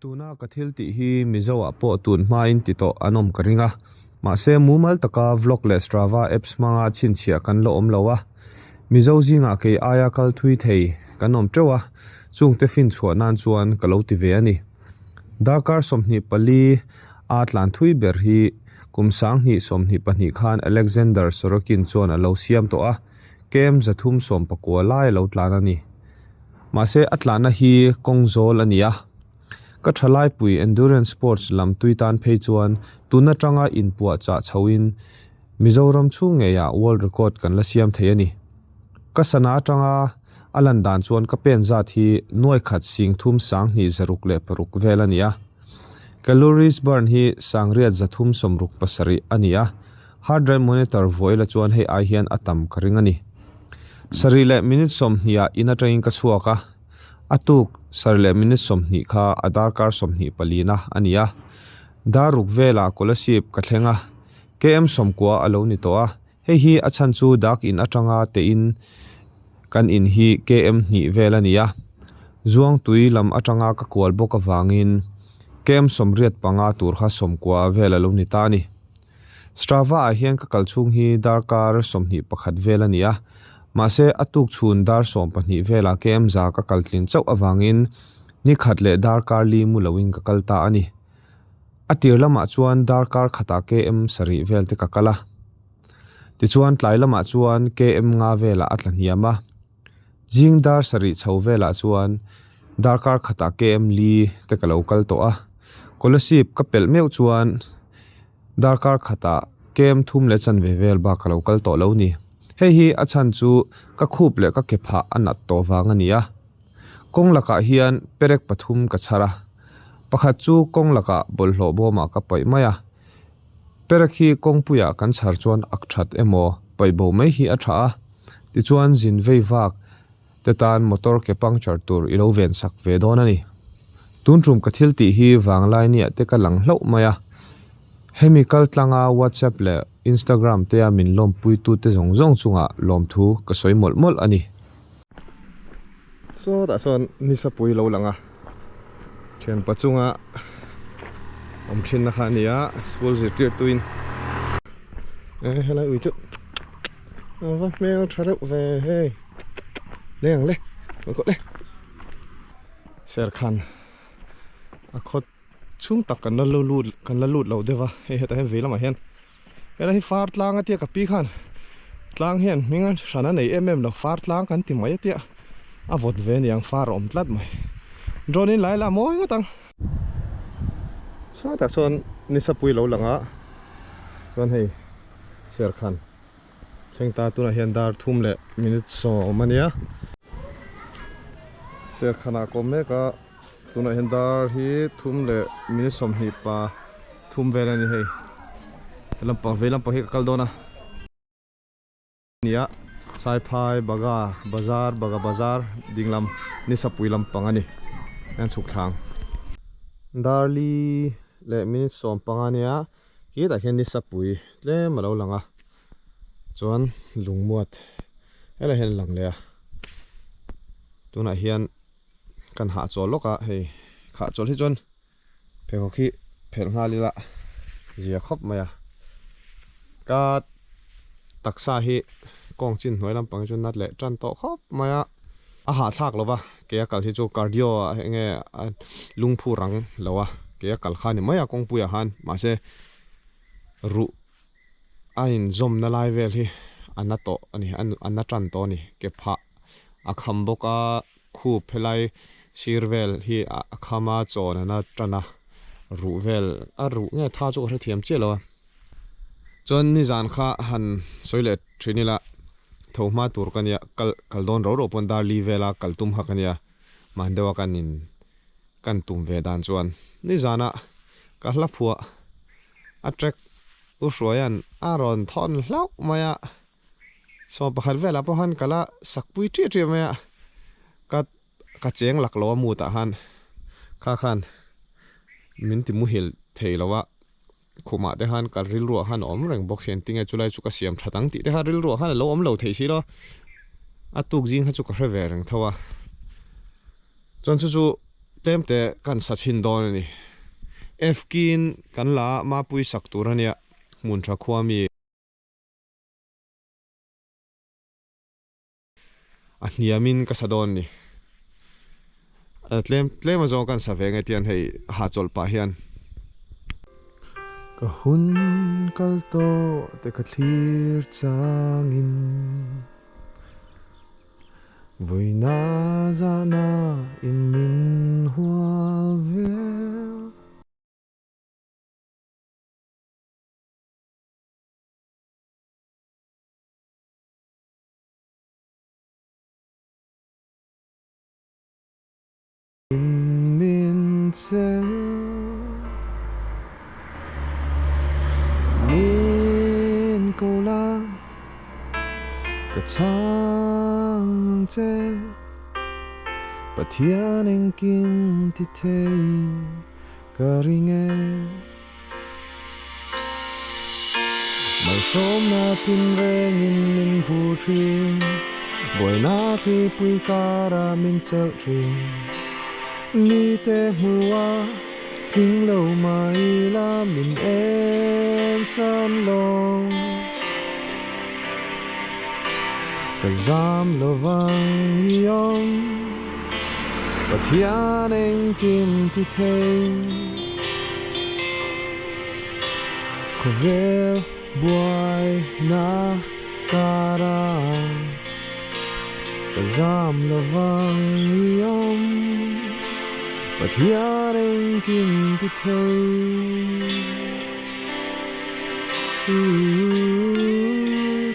Tuna ka thil tih hi Mizo ah pawh tun hmain ti tawh an awm ka ring a, mahse mumal taka vlog leh Strava apps hmanga chhinchhiah kan la awm lo a. Mizo zingah kei aia kal thui thei kan awm teuh a, chungte fin chhuah nan chuan ka lo ti ve a ni. Darkar 24 a tlan thui ber hi kum 2022 khan Alexander Sorokin chuan a lo siam tawh a, KM 319 lai a lo tlan a ni. Mahse a tlanna hi kawng zawl a ni a. Ka thalaipui endurance sports lam tui tan phei chuan tun atanga inpuahchah chhoin Mizoram chhung ngeiah world record kan la siam thei a ni. Ka sana atanga a lan dan chuan ka pen zat hi nuai khat sing thum sang hnih zaruk leh paruk vel a ni a. Calories burn hi sangriat zathum sawmruk pasarih a ni a. Heart rate monitor vuai la chuan hei ai hian a tam ka ring a ni. Sarih leh minute 20 ah in atangin ka chhuak a, a tuk sarih leh minute 20 kha a darkar 24 na a ni a. Dar ruk velah Kolasib ka thleng a, KM 90 a lo ni tawh a, hei hi a chhan chu dak in atanga tein kan in hi KM hnih vel a ni a. Zuangtui lam atanga ka kual bawk avangin KM 85 tur kha 90 vel a lo ni ta a ni. Strava ah hian ka kal chhung hi darkar 21 vel a ni a, mahse a tuk chhun dar 12 velah KM za ka kal tlin chauh avangin ni khat leh darkar li mu loin ka kal ta a ni. A tir lamah chuan darkar khatah KM sarih vel te ka kal a, tichuan tlai lamah chuan KM nga velah a tla hniam a, zing dar sarih chho velah chuan darkar khatah KM li te ka lo kal tawh a, Kolasib ka pelh meuh chuan darkar khatah KM thum leh chanve vel bak ka lo kal tawh lo ni. Hei hi a chhan chu ka khup leh ka ke phah a nat tawh vang a ni a. Kawng lakah hian perek pathum ka chhar a, pakhat chu kawng lakah bawlhhlawh bawmah ka paih mai a. Perek hi kawngpuiah kan chhar chuan ak that emaw paih bo mai hi a tha a, tichuan zin vei vak te tan motor ke puncture tur i lo ven sak ve dawn a ni. Tun tum ka thil tih hi vanglai niah te ka lang hlauh mai a, hemi kal tlanga WhatsApp leh Instagram te a min lawmpuitute zawng zawng chungah lawmthu ka sawi mawlh mawlh a ni. Sawtah sawn nisapui lo lang a, thianpa chunga awm thinna kha a ni a, school zirtirtuin e helai ui chu a va hmel tha reuh ve hei leng ang le kawi kawh le serkhan a khawt chhung tak kan la lut kan la lut lo deuh a hei hetah hian vei lamah hian. Helai hi far tlang a tia ka pi khan tlang hian hming a hran a nei em em lo far tlang kan ti mai a tia a vawt ve aniang far a awm tlat mai drone in lai la mawi ngawt ang. Sawtah sawn nisapui lo lang a chuan hei serkhan thleng ta tunah hian dar thum leh minute 10 a nia serkhanah ka awm mek a tunah hian dar hi thum leh minute 20 pa thum vel a ni hei lampang vei lampang hi ka kal dawn a nia saiphai baga bazar baga bazar dinglam nisapui lampang a ni an chhuk thlang darli leh minute 15 a nia khitah khian nisapui tlem a lo lang a chuan lungmuat helai hian a lang leh a tunah hian kan hahchawl lawk a hei hahchawl hi chuan Pheikhawk hi phelh nghal ila zia khawp mai a, ka taksa hi kawng chin hnuai lampang hi chu nat leh tan tawh khawp mai a, a hahthlak lo va, kei a kal hi chu cardio ah eng nge lungphu rang lo a, kei a kal kha a ni mai a kawngpuiah khan mahse ruh a inzawmna lai vel hi a na tawh a ni a na tan tawh a ni ke phah a kham bawk a. Khup helai sir vel hi a kham a chawn an a tan a, ruh vel a ruh nge tha chu ka hrethiam chiah lo a. Chuan nizan kha han sawi leh thin ila tho hma tur ka nia kal kal dawn ro ro pawn dar li vela kal tum kha ka nia mahni deuha kan in kan tum ve dan chuan nizana ka hla phuah a track u Hruaia'n a rawn thawn hlauh mai a. Saw pakhat velah pawh khan ka la sak pui ṭiah ṭiah mai a, ka ka cheng lak lo a mood ah khan kha khan min ti muhil thei lo a, khumah te khan ka rilruah khan a awm reng bawk si engtin nge chulai chu ka siam that ang tih te kha rilruah khan a lo awm lo thei si lo, a tuk zing kha chu ka hre ve reng tho a, chuan chu chu. Tlem te kan sa chhin dawn a ni. Fkin kan la mapui sak tur a nia hmun tha khua mi. A hniamin ka sa dawn a ni. Tlem tlem a zawng kan sa ve nge tian hei hahchawlh pah hian. Ka hun kal tawh te ka thlir changin. Vawiina zahna in min hual vel. In min chel. Min ko la. Ka chhang che Pathian engkim ti thei ka ring e. Malsawmna tinrengin min vu thin, buaina thlipui karah min chelh thin. Mite hmuha tling lo mai la min en san lo. Ka zam lo vang i awm, Pathian engkim ti thei. Khawvel buaina karah ka zam lo vang i awm, Pathian engkim ti thei.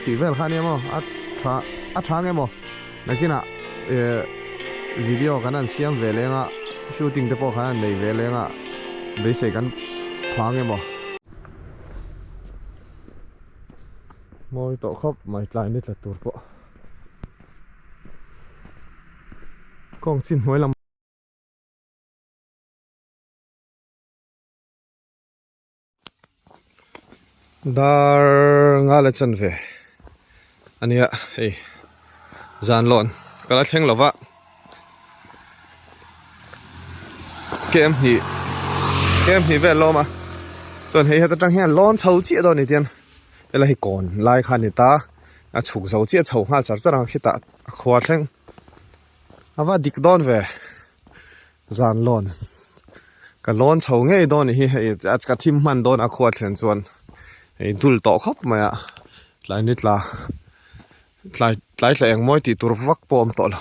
Tih vel kha ania maw a tha a tha nge maw nakinah eh video kan han siam ve leng a shooting te pawh khan han nei ve leng a beisei kan pha nge maw. Mawi tawh khawp mai tlai ni tla tur pawh kawng chin hnuai lam. Dar nga la chan ve ania hei zan lawn ka la thleng lova kem hnih kem hnih vel lawm a chuan hei heta tang hian lawn chho chiah dawn a ni tiang helai hi kawn lai kha a ni ta a chhuk zo chiah chho nghal char char ang khitah a khua thleng a va dik dawn ve zan lawn ka lawn chho ngei dawn a ni hi hei ka thim hman dawn a khua thlen chuan hei dul tawh khawp mai a tlai ni tla tlai tlai tla eng mawi tih tur vak pawh a awm tawh lo.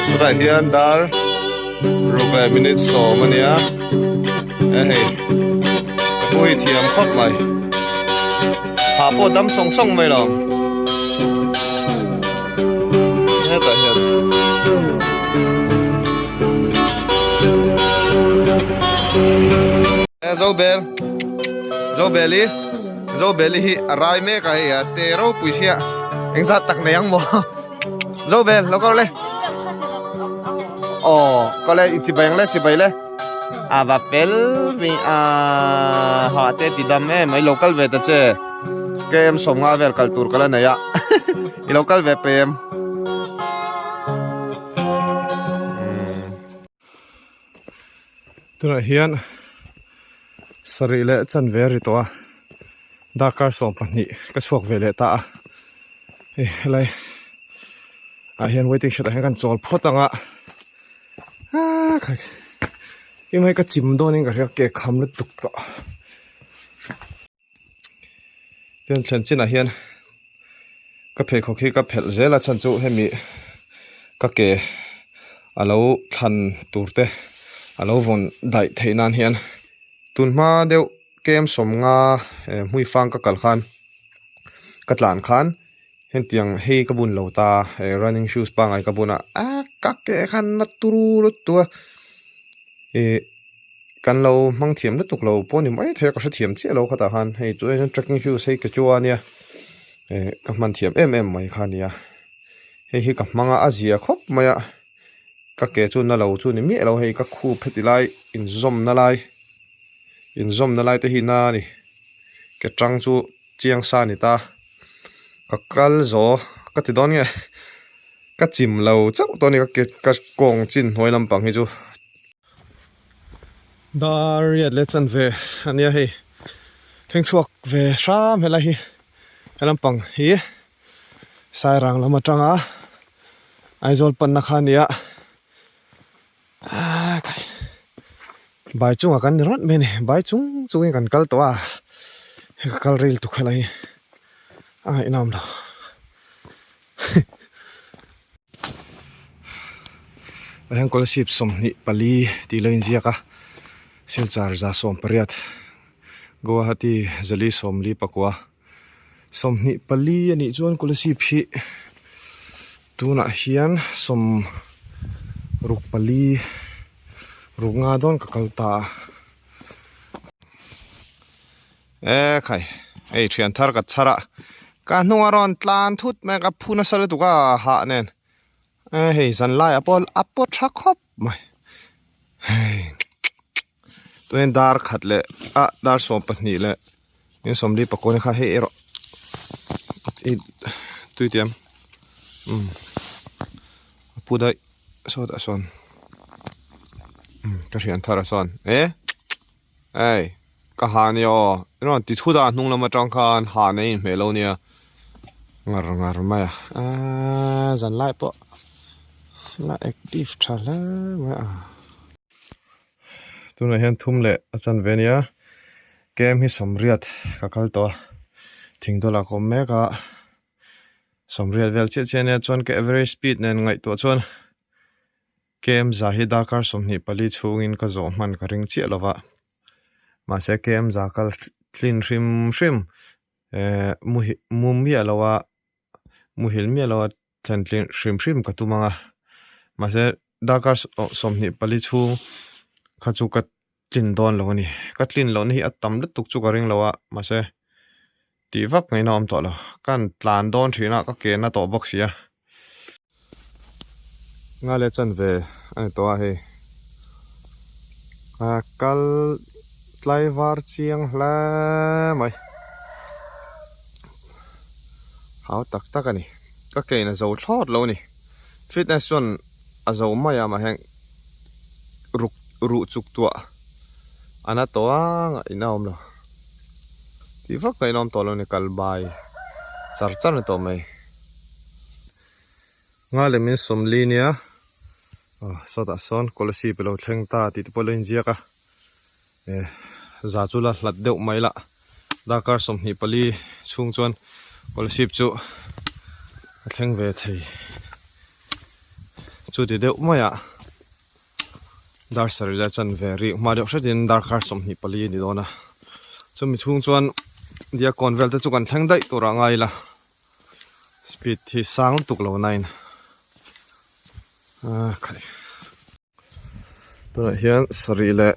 Tunah hian dar ruk leh minute sawm a nia e hei ka pu hi thiam khawp mai hah pawh dam sawng sawng mai lo hetah hian Zobel Zobeli Zobeli hi a rai mek a hei a te ropui sia engzat tak nei ang maw Zobel lo kal le aw kal le i chibai ang le chibai le a va fel vi a ha te ti dam em mai lo kal ve ta che kem sawm nga vel kal tur ka la nei a i lo kal ve pem Tunah hian sarih leh chanve a ri tawh a darkar 12 ka chhuak ve leh ta a hei helai ah hian waiting shed ah hian kan chawl phawt ang a aaa khai eng mai ka chim dawn in ka hria ke kham lutuk tawh chuan thlen chinah hian ka pheikhawk hi ka phelh zel a chhan chu hemi ka ke a lo thlan tur te a lo vawn daih theih nan hian tun hma deuh kem sawm nga eh hmui fang ka kal khan ka tlan khan hetiang hei ka bun lo ta eh running shoes pangngai ka bun a ah ka ke khan na turu lutuk a ih. Kan lo hmang thiam lutuk lo pawh ni mai thei a ka hrethiam chiah lo khatah khan hei chu hian trekking shoes hei kechuah ania eh ka hman thiam em em mai kha ania hei hi ka hmang a a zia khawp mai a ka ke chu na lo chu ni miah lo hei ka khup heti lai inzawm na lai inzawm na lai te hi na a ni ke tang chu chiang sa a ni ta ka kal zawh ka ti dawn nge. Ka chim lo chauh tawh a ni ka ke ka kawng chin hnuai lampang hi chu. Dar riat leh chanve a nia hei thleng chhuak ve hram helai hi he lampang hi Sairang lam atanga Aizawl panna kha a ni a ah khai bai chungah kan ni rawt mai a ni bai chung chungin kan kal tawh a hei ka kal ril tuk helai hi a ngaihnawm lo. Ah hian scholarship 24 tih lo inziak a silchar 180 Guwahati 449 24 a nih chuan scholarship hi tunah hian 64 ruk nga dawn ka kal ta a. E khai hei thian thar ka chhar a ka hnung a rawn tlan thut mai a ka phu nasa lutuk a hah nen e hei zan laiah pawh a pawt tha khawp mai hei tunin dar khat leh ah dar 12 leh in 49 ni kha hei erawh tui tiam umm a pu daih sawtah sawn umm ka thian thar a sawn e. Hei ka ha ania aw eng ti thut a hnung lam atang khan ha nei inhmeh lo nia ngar ngar mai a aaa zan lai pawh la active tha hle mai a tunah hian thum leh a chanve ania kem hi sawmriat ka kal tawh a thing dawlah ka awm mek a sawmriat vel chiah chiah ania chuan ka average speed nen ngaihtuah chuan. KM za hi darkar 24 chhungin ka zawh hman ka ring chiah lova, mahse KM za kal tlin hrim hrim eh mu miah lo a muhil miah lo a thlen tlin hrim hrim ka tum ang a, mahse darkar 24 chhung kha chu ka tlin dawn lo a ni, ka tlin lohna hi a tam lutuk chu ka ring lo a, mahse tih vak ngaihna awm tawh lo, ka han tlan dawn thin a ka ke na tawh bawk si a. Nga leh chanve a ni tawh a hei a kal tlai var chiang hle mai hau tak tak a ni ka ke in a zo thlawt lo a ni fitness chuan a zo mai a mahse ruk ruh chuk tuah a na tawh a ngaihna a awm lo tih vak ngaihna a awm tawh lo a ni kal bai char char a ni tawh mai. Nga leh min 40 nia aw sawtah sawn kolasib alo thleng ta tih te pawh alo inziak a eh za chu la hlat deuh mai lah darkar 24 chhung chuan kolasib chu a thleng ve thei chuti deuh mai ah dar sarih la chanve rih hma deuh hretin darkar 24 a ni dawn a chumi chhung chuan diakkawn vel te chu kan thleng daih tur ah ngai ila. Speed hi sang lutuk lo nain ah khaih tunah hian sarih leh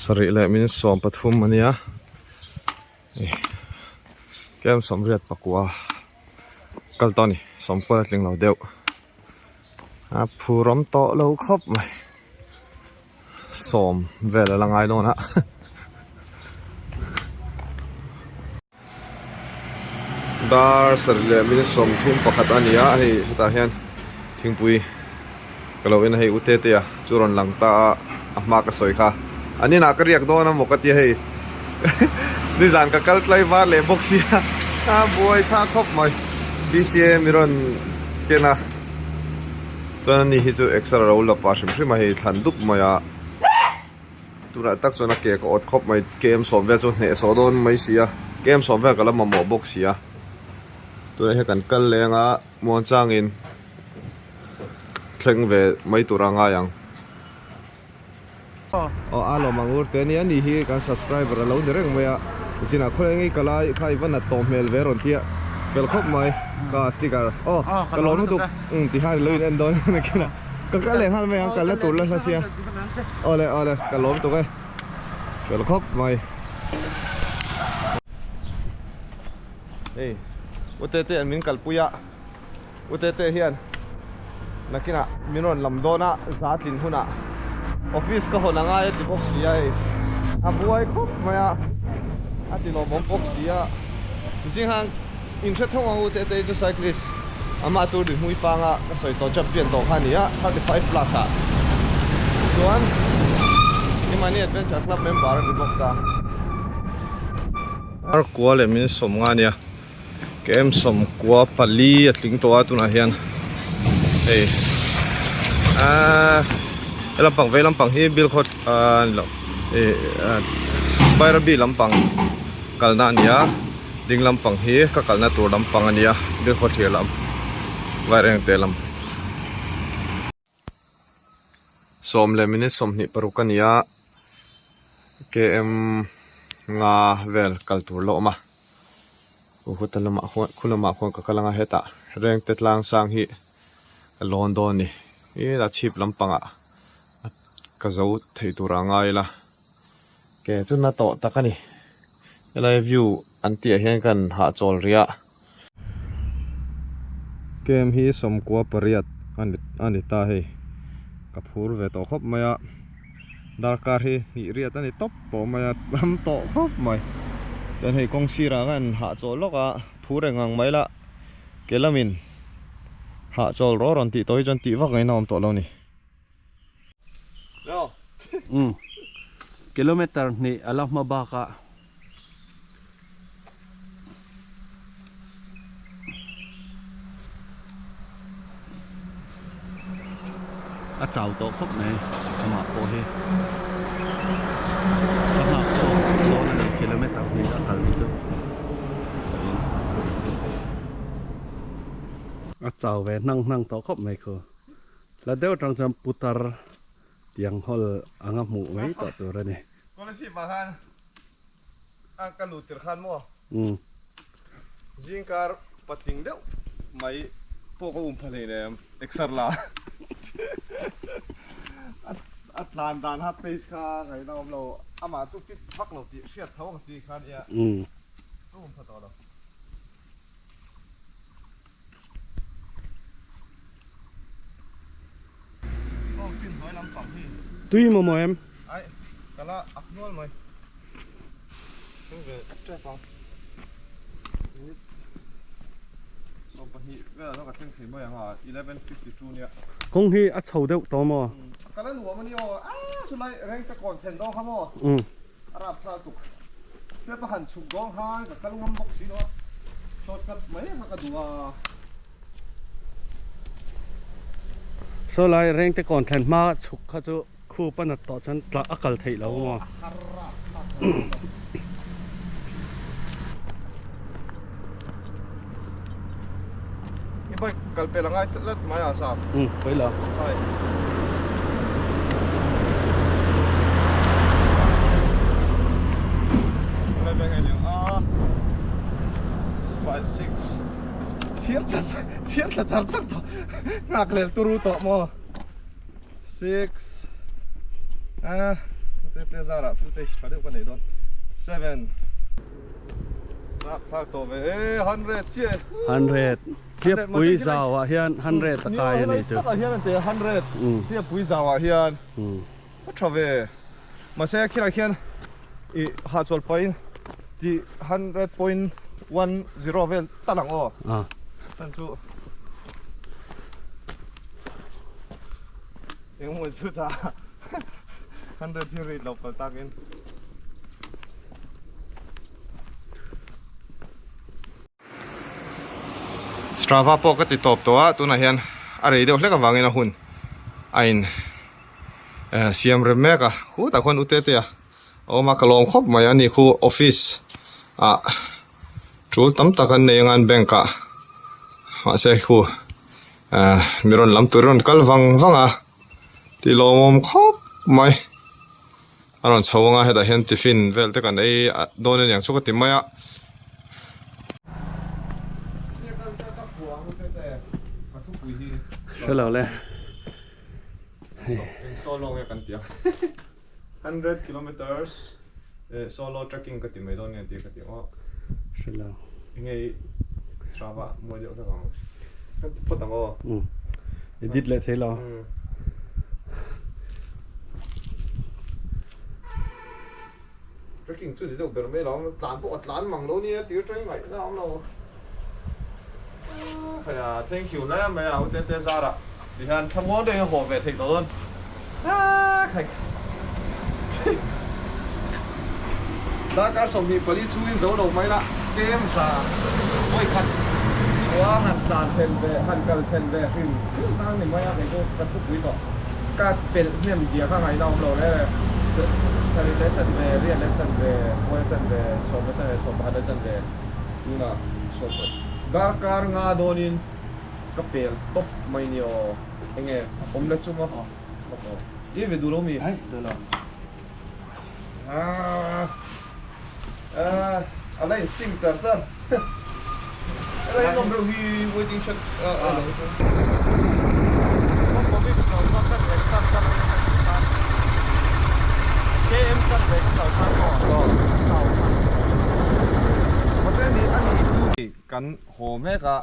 sarih leh min 13 a nia ih tlem 84 kal tawh a ni 90 a tling lo deuh a phur awm tawh lo khawp mai. Sawm vel a la ngai dawn a. Dar sarih leh minute 31 a ni a, hei hetah hian thingpui ka lo en a hei u Tetea chu rawn lang ta a, a hma ka sawi kha an inah ka riak dawn a maw ka tia hei nizan ka kal tlai var leh bawk sia a buai thlak khawp mai BCA mi rawn ken a. Chuan ani hi chu exer a lo la pah hrim hrim a hei thlan dup mai a tunah tak chuan a ke ka awt khawp mai kem sawm vel chu hneh sawh dawn mai si a kem sawm vel ka la mamawh bawk si a tunah hian kan kal leng a muang changin thleng ve mai tur a ngai ang aw a lawm ang ur te ania ani hi kan subscriber a lo ni reng mai a zinah khawi eng i kal a kha i va nat tawh hmel ve rawn tia fel khawp mai ka sticker aw ka lawm lutuk umm ti hian ilo in en dawn a nakin a ka kal leh nghal mai ang kalna tur la hla sia awle awle ka lawm tuk e fel khawp mai hei utete an min kalpui a Utete hian nakinah min rawn lam dawn a, za tlin hunah office ka hawn angai a ti bawk si a hei a buai khawp mai a, a ti lawmawm bawk si a zing hang inhre thawng ang Utete chu cyclist. Amah tur di hmui fanga ka sawi tawh champion tawh kha a ni a, 35 plus ah chuan Himani Adventure Club member a ni bawk ta. Ar kua leh min sawm nga nia KM sawmkua pali a tling tawh a tunah hian hei aaa he lampang vei lampang hi bilkhawt aaa ni lo ih Bairabi lampang kalna a ni a ding lampang hi ka kalna tur lampang a ni a bilkhawt thlir lam vairengte lam. Sawm leh minute 26 a ni a KM nga vel kal tur la awm a huta lamah khuan khu lamah khuan ka kal anga hetah rengte tlang sang hi ka lawn dawn a ni hetah chhip lampangah ka zo thei tur a ngai ila ke chu na tawh tak a ni helai view an tih ah hian kan hahchawl rih a. KM hi 98. A ni ta hei ka phur ve tawh khawp mai a darkar hi hnih riat a ni tawp tawh mai a tam tawh khawp mai chuan hei kawng sirah khan hahchawl lawk a phur eng ang mai la ke lamin hahchawl rawh rawn tih tawh hi chuan tih vak ngaihna awm tawh lo a ni. Umm kilometer hnih a la hma bak a. A chau tawh khawp mai amah pawh hi ka nghak chhuak dawn a ni kilometer hnih a kal chu a chau ve hnang hnang tawh khawp mai khu. Hla deuh atang chuan putar tiang hawl anga hmuh mai tawh tur a ni. Scholarship ah khan a ka lut tir khan maw? Zingkar patling deuh mai pawh ka um pha hlei nem exer la a tlan dan ha pace kha ngaihna awm lo amah chu fit vak lo tih hriat tho ang chi kha nia ka um pha tawh lo. Tui maw maw em? Kawng hi a chho deuh tawh maw? Saw lai rengte kawn thlen hma chhuk kha chu khup a nat tawh chuan tla a kal theih lo maw? I bike kal pel a ngai tlat mai a sa. Um pawi lo. Five six. Chhiar char chhiar thla char char tawh nghak lel turu tawh maw six ah te te zarah footage tha deuh ka nei dawn seven nghak thlak tawh ve e hundred chiah e hundred Hliappui zauah hian hundred a kai a ni chu takah hian an ti a hundred Hliappui zauah hian a tha ve mahse khilai khian i hahchawlh pahin tih 100.10 vel tal ang aw chan chu engemaw chu ta 100 hi rate lo pal takin. Strava pawh ka ti tawp tawh a tunah hian a rei deuh hlek avangin a hun a in siam rem mek a khutah khuan u tete a awm a ka lawm khawp mai a ni khu office ah tul tam tak an nei anga an bank ah mahse khu mi rawn lam tur rawn kal vang vang a ti lawmawm khawp mai a rawn chho anga hetah hian tiffin vel te kan ei dawn aniang chu ka ti mai a. Hre lo le. Solo nge kan tia. 100 kilometers solo trekking ka ti mai dawn nge tia ka ti ang aw. Hre lo. Nge i Strava mawi deuh hlek ang. Kan ti phawt ang aw. Edit leh thei lo. Trekking chu ni deuh ber mai lo, tlan pawh a tlan mang lo nia tir tang ngaihna a awm lo. Khai a, thank you hle mai a, u Tete zarah tihian thlamuang deuhin a haw ve theih tawh dawn. Aa khai Darkar 24 chhungin zo lo mai la, tlem za vawikhat chhuah han tlan thlen ve, han kal thlen ve hrim hrim tang ni mai a, kei chu ka thupui tawh. Ka pelh hnem zia kha ngaihna awm lo reng e. Sarih leh chanve, riat leh chanve, pawia chanve, sawm leh chanve, 11 leh chanve, tunah 10 darkar nga dawnin ka pel tawp mai ni aw. Enge awm le chu maw? I ve duh lo mi? Ai, duh lo. Ah, ah, a la in sing char char. A la in awm reuh hi waiting shed a a lo. Mahse ni a ni chu kan haw mek a,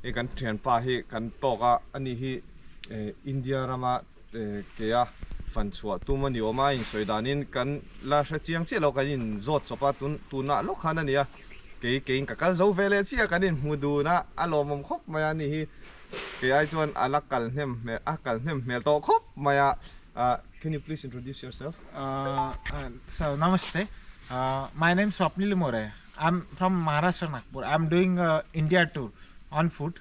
hei kan thianpa hi kan tawk a, ani hi India rama Kea fan chhuah tum a ni awm a, insawi danin kan la hre chiang chiah lo, kan inzawt chawp a, tun tunah lawk khan a ni a, kei keiin ka kal zo ve leh chiah a, kan inhmu dun a, a lawmawm khawp mai a ni hi, kei ai chuan a la kal hnem hmel a kal hnem hmel tawh khawp mai a, can you please introduce yourself? So namaste, my name Swapnil More, I am from Maharashtra Nagpur, I am doing India tour on foot.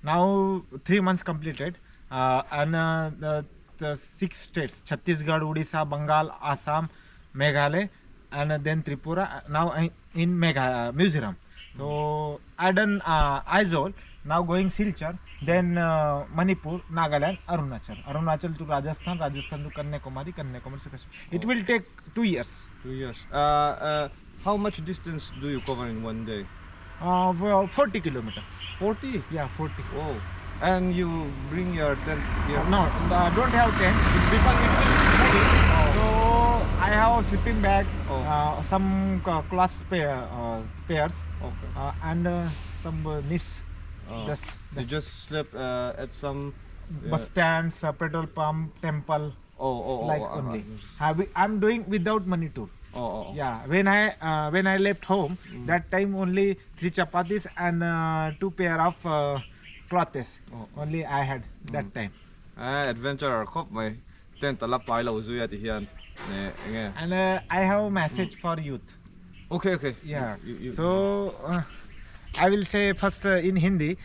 Now 3 months completed and the 6 states Chhattisgarh, Odisha, Bengal, Assam, Meghalaya and then Tripura. Now in Mizoram. So I done Aizawl, now going Silchar, then Manipur, Nagaland, Arunachal. Arunachal to Rajasthan, Rajasthan to Kanyakumari, Kanyakumari to Kashmir. It will take 2 years. 2 years. How much distance do you cover in one day? Well, 40 kilometer. 40? Yeah, 40. Whoa. And you bring your tent here? No, I don't have tent because it will be heavy. So I have a sleeping bag, some cloth pairs, and some knits. Oh. Just, You just slept at some bus stands, petrol pump, temple. Oh, oh, oh, like oh, only. I'm doing without money tour. Oh, oh, oh. Yeah, when I left home, that time only 3 chapatis and 2 pair of clothes. Oh. Only I had that time. Adventure khop mai tent ala pai lo zuya ti hian. Ne, enge. And I have a message for youth. Okay, okay. Yeah. You, So I will say first in Hindi.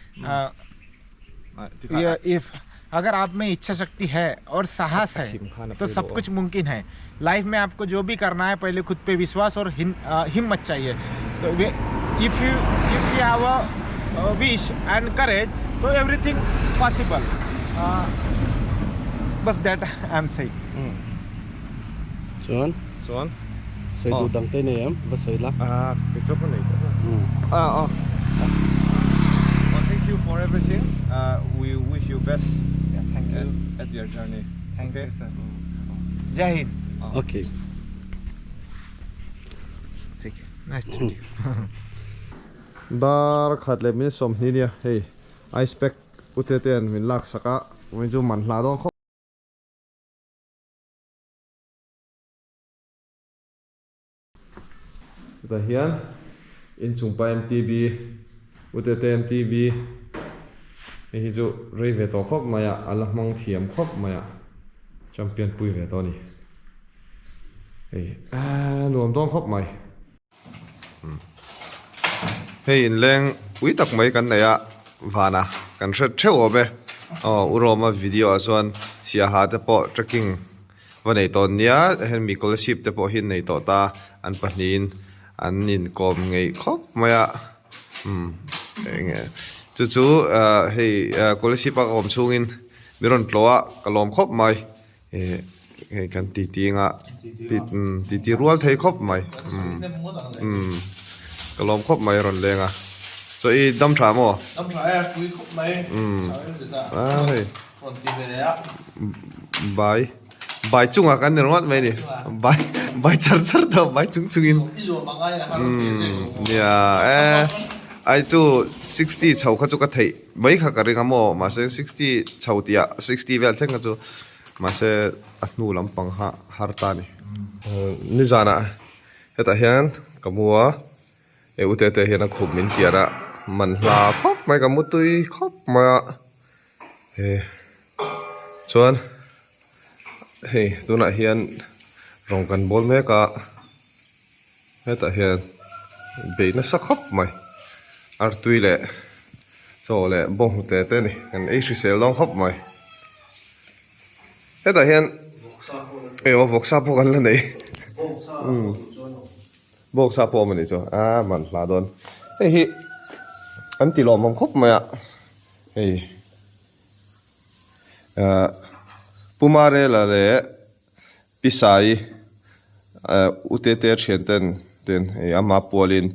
Yeah, if अगर आप में इच्छा शक्ति है और साहस है तो सब कुछ मुमकिन है। लाइफ में आपको जो भी करना है पहले खुद पे विश्वास और हिम्मत चाहिए। तो if you have a wish and courage तो एवरीथिंग पॉसिबल। बस that I am saying. Chuan? Chuan? Sawi duh dang te nei em? Va sawi la. Kei chu ka nei tawh. Well, thank you for everything. We wish you best. Yeah, thank you. At your journey. Thank Okay? you, sir. Jai Hind. Okay. Take care. Nice to meet you. Dar khat leh min sawmhnih nia hei ice pack ute te an min lak sak a vawiin chu man hla dawn khawp. Chutah hian inchung pa MTB UTT MTB hei hi chu rei ve tawh khawp mai a a la hmang thiam khawp mai a champion pui ve tawh a ni hei aaa nuam dawn khawp mai. Hei inleng pui tak mai kan nei a vana kan hre theuh awm e aw u Roma video ah chuan siaha te pawh trekking va nei tawh nia heng mi scholarship te pawh hi an nei tawh ta an pahnihin an inkawm ngeih khawp mai a umm eng nge chu chu ah hei scholarship a ka awm chhungin mi rawn tlawh a ka lawm khawp mai eh hei kan titi anga titi rual thei khawp mai umm umm ka lawm khawp mai a rawn leng a chaw i dam tha maw umm a hei. Bai bai chungah kan ni ringawt mai a ni bai bai char char tawh bai chung chungin umm nia e ai chu 60 chho kha chu ka theih mai kha ka ring a maw mahse 60 chho tih ah 60 vel thleng kha chu mahse a hnu lampang kha har ta a ni nizanah hetah hian ka mu a. E u tete hian a khup min piar a Man hla khawp mai ka mutui khawp mai a he chuan hei tunah hian rawng kan bawl mek a hetah hian bei nasa khawp mai artui leh chaw leh bawnghnute te a ni kan ei hrisel dawn khawp mai. Hetah hian eng vawksa pawh kan la nei umm bawngsa pawh a awm a nih chu a man hla dawn hei hi an ti lawmawm khawp mai a hei ahh Pu Marela leh Pi Sai ahh U Tete thian ten ten hei ama pualin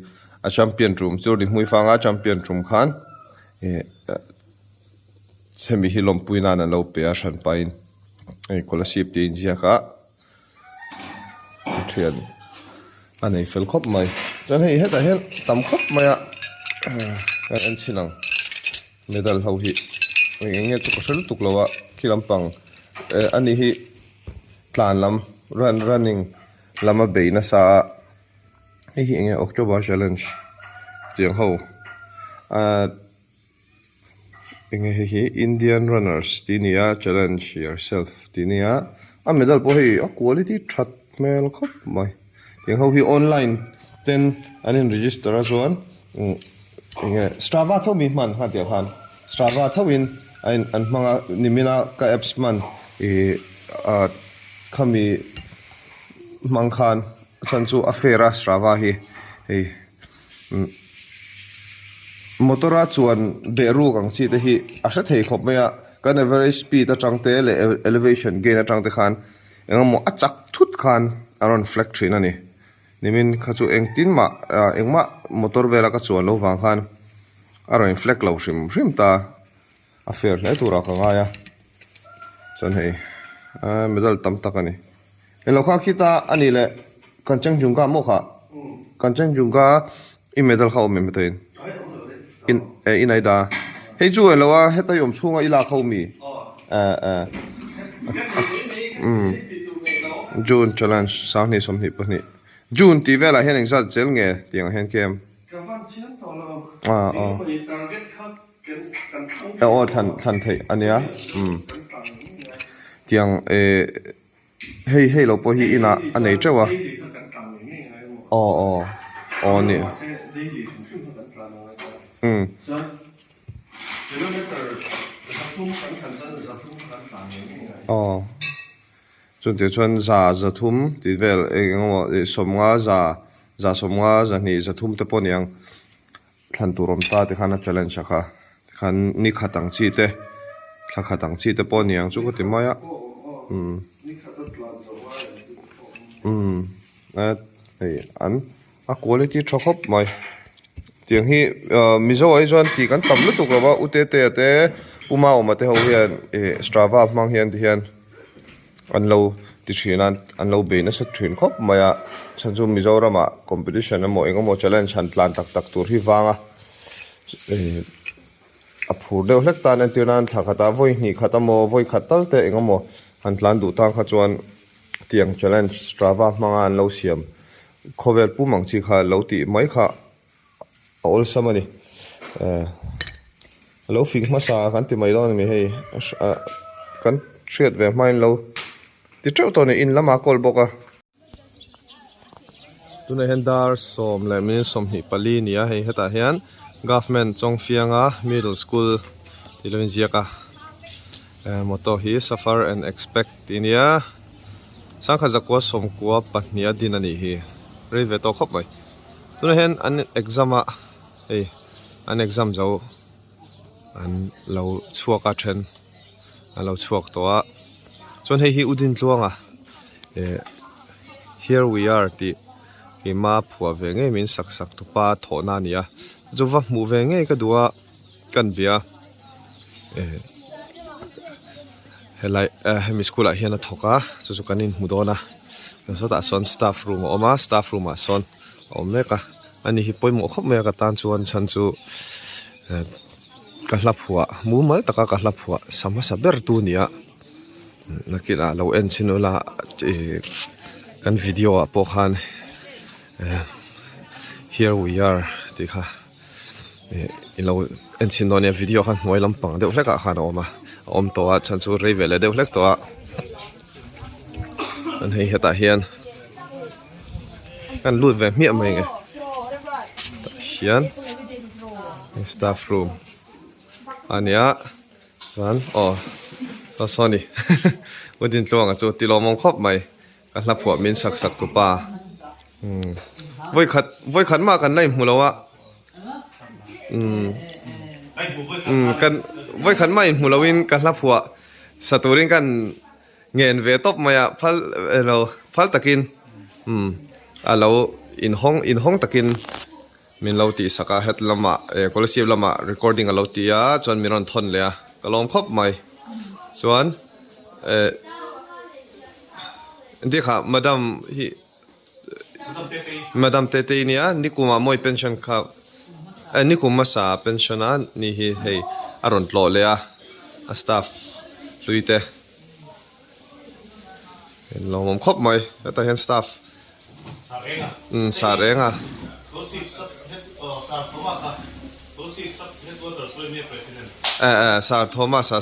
a champion tum chu ri hmui fanga champion tum khan ih hemi hi lawmpui nan an lo pe a hran pahin hei scholarship tih a inziak a thian a nei fel khawp mai chuan hei hetah hian tam khawp mai a kan en chhin ang medal ho hi eng eng nge chu ka hre lutuk lo a khi lampang eh ani hi tlan lam run running lama bei nasa a hei hi eng nge october challenge tiang ho ahh. Enge hei hi Indian runners tih a ni a challenge yourself tih a ni a a medal pawh hei a quality that hmel khawp mai tiang ho hi online ten an in register a chuan umm enge strava tho mi hman kha tih ah khan strava tho in a in an hmang a nimin a ka apps hman ih ah khami hmang khan a chhan chu a fair a strava hi hei. Motor a chuan beh ruk ang chi te hi a hre thei khawp mai a, kan average speed atang te leh elevation gain atang te khan eng emaw a chak thut khan a rawn flag thin a ni. Nimin kha chu engtin mah engmah motor vela ka chuan loh vang khan a rawn in flag lo hrim hrim ta a fair hle turah ka ngai a, chuan hei medal tam tak a ni. Englo kha khita a nih leh Kanchenjunga maw kha? Kanchenjunga i medal kha awm em heta in? In eh in ai da. Hei chu englo a heta i awm chhunga i lak ho mi? Eh eh umm June challenge 20 22 June tih velah hian engzat zel nge tih ang hian kem? Ah aw. Aw thlan thlan theih a nia umm tiang eh. Hei hei lo pawh hi inah a nei teuh a aw aw aw a ni umm aw chutiang chuan za za thum tih vel eng emaw sawmnga za za sawmnga zahnih za thum te pawh a ni ang thlan tur awm ta tikhan a challenge a kha tikhan ni khat ang chi te thla khat ang chi te pawh a ni ang chu ka ti mai a umm umm hei an a quality tha khawp mai tiang hi ah mizo ah hi chuan tih kan tam lutuk lo va u tete a te u maawma te ho hian ih strava hmang hian ti hian. An lo ti thin a, an lo bei nasa thin khawp mai a, chhan chu Mizoramah competition emaw eng emaw challenge han tlan tak tak tur hi vang a, ih a phur deuh hlek tan entir nan thla khatah vawi hnih khat emaw vawi khat tal te eng emaw han tlan duh tan kha chuan tiang challenge strava hmanga an lo siam khawvel pum ang chi kha lo tih mai kha a awlsam a ni eh a lo fing hmasa kan ti mai dawn a ni hei ah kan hriat ve hmain lo ti teuh tawh a ni in lamah a kawl bawk a. Tunah hian dar sawm leh minute 24 a ni a hei hetah hian government Chawngfianga middle school tih lo inziak a eh motto hi suffer and expect tih a nia sangkhat zakua sawmkua pahnih a din a nih hi rei ve tawh khawp mai. Tunah hian an exam a hei an exam zo an lo chhuak a then an lo chhuak tawh a chuan hei hi u Dintluanga eh here we are tih keima phuah ve ngei min sak sak tupa thawhna a ni a chu va hmuh ve ngei ka duh a ka en bia eh helai eh hemi school ah hian a thawk a chu chu kan inhmu dawn a. Sawtah sawn staff room a awm a staff room ah sawn a awm mek a ani hi pawimawh khawp mai a ka tan chuan chhan chu eh ka hla phuah mumal taka ka hla phuah sa hmasa ber tu a ni a nakinah lo en chhin ula ih kan video ah pawh khan eh here we are tih kha. I lo en chhin dawn nia video kha hnuai lampang deuh hlek ah khan a awm a a awm tawh a chhan chu rei ve leh deuh hlek tawh a chuan hei hetah hian kan lut ve hmiah mai nge tah hian staff room a nia chuan aw saw saw ni u Dintluanga chu ti lawmawm khawp mai ka hla phuah min sak sak tu pa umm vawikhat vawikhat mah kan la inhmu lo a. Umm umm kan vawikhat mah inhmu loin ka hla phuah sa turin kan ngen ve tawp mai a phal elo phal takin umm a lo inhawng inhawng takin min lo tih sak a het lamah eh Kolasib lamah recording a lo ti a chuan min rawn thawn leh a ka lawm khawp mai chuan eh engtin kha madam hi. Madam Tetei nia nikum ah mawi pension kha eh nikum hmasa ah pension a ni hi hei a rawn tlawh leh a a staff hlui te in lo awm khawp mai hetah hian staff umm sar eng a. Eh eh sar Thomas a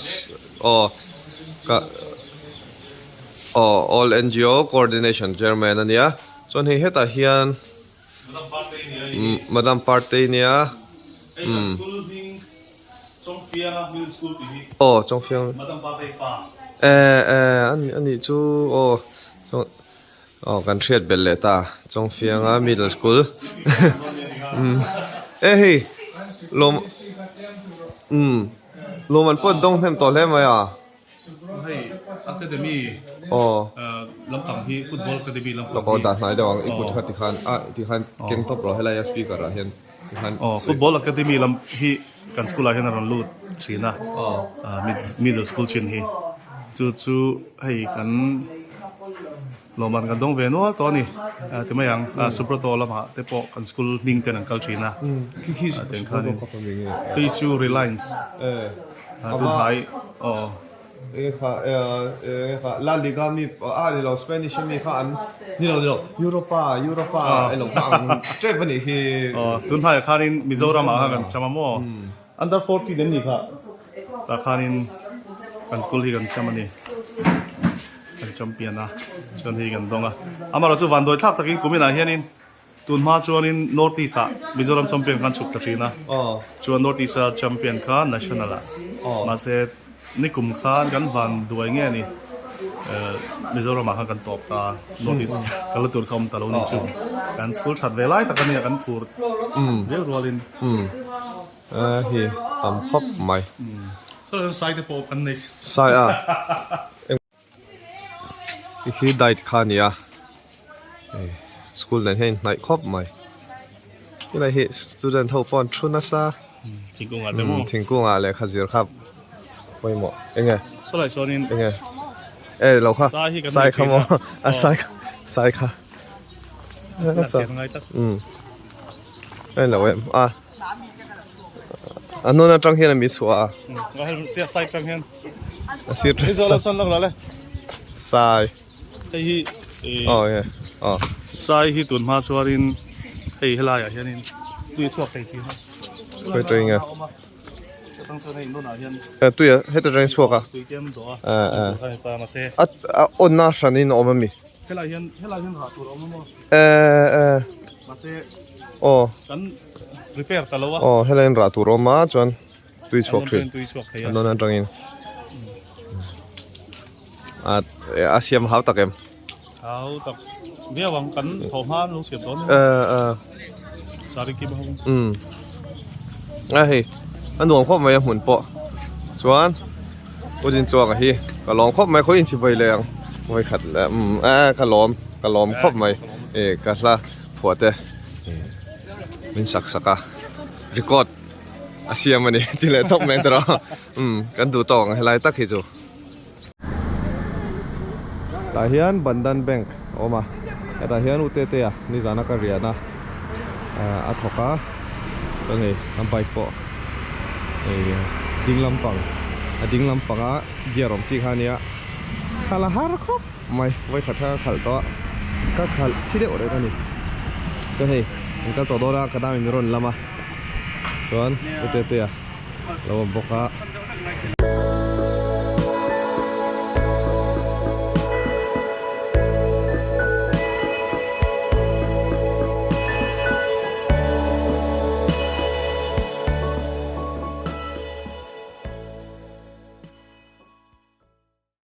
aw ka. Aw All NGO Coordination Chairman a nia chuan hei hetah hian Madam Partei nia umm aw Chawngfianga eh eh a nih chu aw aw kan hriat belh leh ta Chawngfianga Middle School umm e hei lawm umm lawm an pawh dawng hnem tawh hle mai a. Hei academy aw lampang hi football academy lampang hi lawk aw dah hnai deuh ang i kut kha tikhan a tikhan keng tawp rawh helai a speaker ah hian tikhan aw football academy lam hi kan school ah hian a rawn lut thin a aw middle school chin hi chu chu hei kan lawmman kan dawng ve nual tawh a ni ti mai ang Subrato lamah te pawh kan school hming ten an kal thin a hei chu Reliance tunhai aw enge kha enge kha La Liga mi a ni lo Spanish ami kha an ni lo ni lo Europa Europa elo kha ang tep a nih hi aw tunhaiah khanin Mizoram ah khan kan cham a maw under 14 em ni kha tah khanin kan school hi kan cham a ni kan champion a chuan hei kan dawng a amaherawhchu vanduai thlak takin kuminah hianin Tun hma chuanin North East ah Mizoram champion khan chhuk ta thin a, chuan North East a champion kha National ah mahse nikum khan kan van duai nge ni Mizoram ah khan kan tawp ta North East kal na tur kha awm ta lo ni chu kan school that ve lai tak ania kan phur viau rualin. Hi tam khawp mai. Saw sai te pawh kan nei. Sai a. Hei hi diet kha a ni a hei school nen hian a inhnaih khawp mai helai hi student ho pawh an thu nasa thingkung ah lehkha zir kha pawimawh eng nge eng nge e lo kha sai kha maw a sai kha sai kha a lo em a. A nun atang hian a mi chhuah a. Sai tang hian. A sir tang. Sai. Hei hi. Oh yeah. Oh. Sai hi tun hma chuanin hei helai ah hianin tui chhuak thei thin a. Khawi tui nge? Eh tui a heta tang chhuak a. Tui kem do a. Eh eh. A a on na hran in a awm ami. Helai hian helai hian rah tur a awm a maw? Eh eh. Mahse aw kan repair ta lo a. Aw helai hian rah tur a awm a chuan tui chhuak thin. Tui chhuak thei a. An nawn atangin a a siam hau tak em? Hau tak viau ang kan thaw hma an lo siam dawn Eh eh. Sari kim ho. Um. A hei a nuam khawp mai a hmun pawh chuan U Dintluanga hi ka lawm khawp mai khawi inchhi vawi leh ang vawi khat leh umm eh ka lawm ka lawm khawp mai eh ka hla phuah te min sak sak a record a siam a ni ti leh tawp mai ang tawh umm kan duh tawk ang helai tak hi chu. Tah hian Bandhan Bank a awm a hetah hian U Tetea nizana ka rian a a thawk a chuan hei a bike pawh hei ding lampang a ding lampanga gear awm chi kha a nia khalh a har khawp mai vawikhat kha ka khalh tawh a ka khalh thi deuh reng a ni chuan hei an kal tawh dawn a ka dam in min rawn lam a. Chuan u Tetea lo awm bawk a.